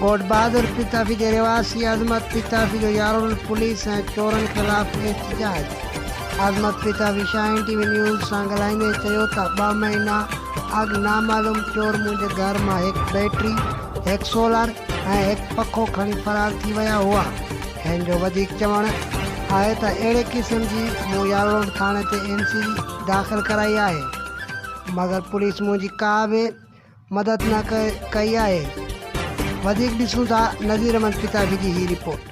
ڳوٺ بهادر پتافي جي رهواسي عظمت پتافي جو يارولنڊ پوليس ۽ چورن خلاف احتجاج، Azmat Pitafi Shaheen T V news سان ڳالهائيندي چيو ته ٻه مهينا اڳ نامعلوم چور منهنجي گهر مان هڪ بيٽري، هڪ سولر ۽ هڪ پکو کڻي فرار ٿي ويا هئا. هن جو وڌيڪ چوڻ آهي ته اهڙي قسم جي مون يارولنڊ ٿاڻي تي اين سي داخل ڪرائي آهي مگر پوليس منهنجي ڪا به مدد نه ڪئي آهي. وڌيڪ ڏسون ٿا نذير احمد پتافي جي هي رپورٽ.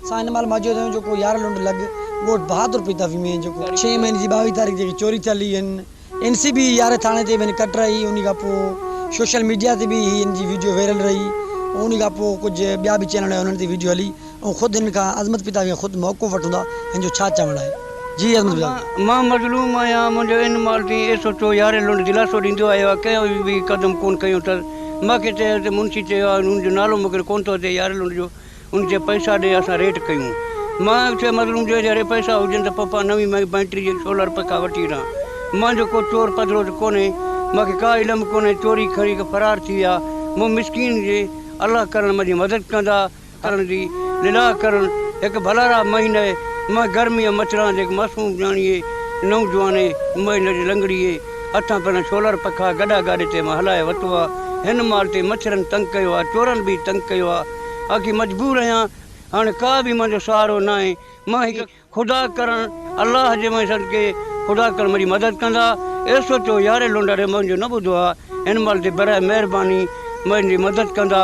اسان هن مهل موجود آهيون جيڪو يارلنڊ لڳ ڳوٺ بهادر پتافي ۾ جيڪو ڇهين مهيني جي ٻاويهه تاريخ جيڪي چوري ٿيل هئي هن اين سي بي يارهين ٿاڻي تي به هن ڪٽ رهي انهي کان پوء سوشل ميڊيا تي به هي هن جي ويڊيو وائرل رهي انهي کان پوء ڪجهه ٻيا به چينل هيا انهن تي ويڊيو هلي ۽ خود هن کان عظمت پتافي کان خود موقف وٺون ٿا هن جو ڇا چوڻ آهي جي عظمت پتافي. مان مظلوم آهيان منهنجو ان مهل تائين ايس ايڇ او يارهين لنڊ دلاسو ڏيندو آيو آهي ڪنهن به قدم ڪونه کنيو اٿس مان کي چيو ته منشي چيو آهي ان جو نالو مون کي ڪونه ٿو اچي يارهين لنڊ جو ان چيو پئسا ڏي اسان ريٽ ڪيون مان چيو مظلوم جو جڏهن پئسا هجن ته پپا نوين مئي بيٽري جي سولر پکا وٺي رهان مانجو ڪو چور پڌرو ته ڪونهي مان کي ڪا علم ڪونهي چوري کڻي فرار ٿي ويا مون مسڪين جي الله ڪرڻ منهنجي مدد ڪندا ڪرڻ جي لله ڪرڻ هڪ ڀلارا مهيني م گرميء مڇران جي هڪ معصوم نياڻيء نوجواني مهل جي لنگڙيء هٿان پنهنجا شولر پکا گڏا گاڏي تي مان هلائي وتو آ. هن مال تي مڇرن تنگ ڪيو آ، چورن به تنگ ڪيو آ. آخي مجبور آهيان. هاڻي ڪا به منهنجو سهارو ناهي. مان هڪ خدا ڪرڻ الله جي منهن صدقي خدا ڪرڻ منهنجي مدد ڪندا. ايسو چئو ياري لونڊا ري منهنجو نه ٻڌو آ. هن مهل تي براء مهرباني منهنجي مدد ڪندا.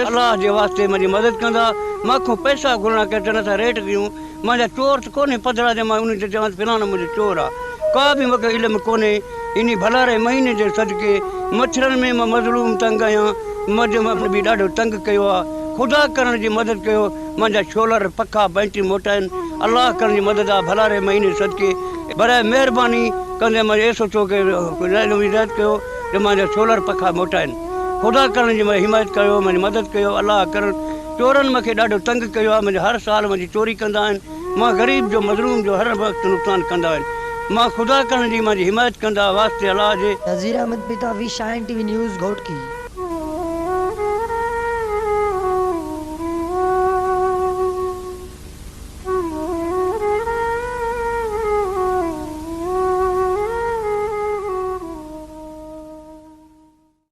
الله جي واسطي منهنجي مدد ڪندا. مان کان پئسا گهرڻا ڪي ته نٿا ريٽ ڪيون. منهنجا چور ته ڪونهي پڌرا جي مان انهن کي چوان ته فلاڻو منهنجو چور آ. ڪا به مونکي علم ڪونهي. انهي ڀلاري مهيني جي صدقي مڇرن ۾ مان مظلوم تنگ آهيان. مجمع به ڏاڍو تنگ ڪيو آ. خدا ڪرڻ جي مدد ڪيو. منهنجا شولر، پکا، بينٽري موٽائن. الله ڪرڻ جي مدد آ ڀلاري مهيني جي صدقي. براء مهرباني ڪندي مان ايس ايڇ او کي هدايت ڪيو ته منهنجا شولر پکا موٽائن. خدا ڪرڻ جي حمايت ڪيو منهنجي مدد ڪيو الله ڪرڻ. چورن مونکي ڏاڍو تنگ ڪيو آهي منهنجو هر سال منهنجي چوري ڪندا آهن مان غريب جو مظلوم جو هر وقت نقصان ڪندا آهن مان خدا ڪرڻ جي منهنجي حمايت ڪندا واسطي الله جي. Nazir Ahmed Pitafi, Shaheen T V news, Ghotki.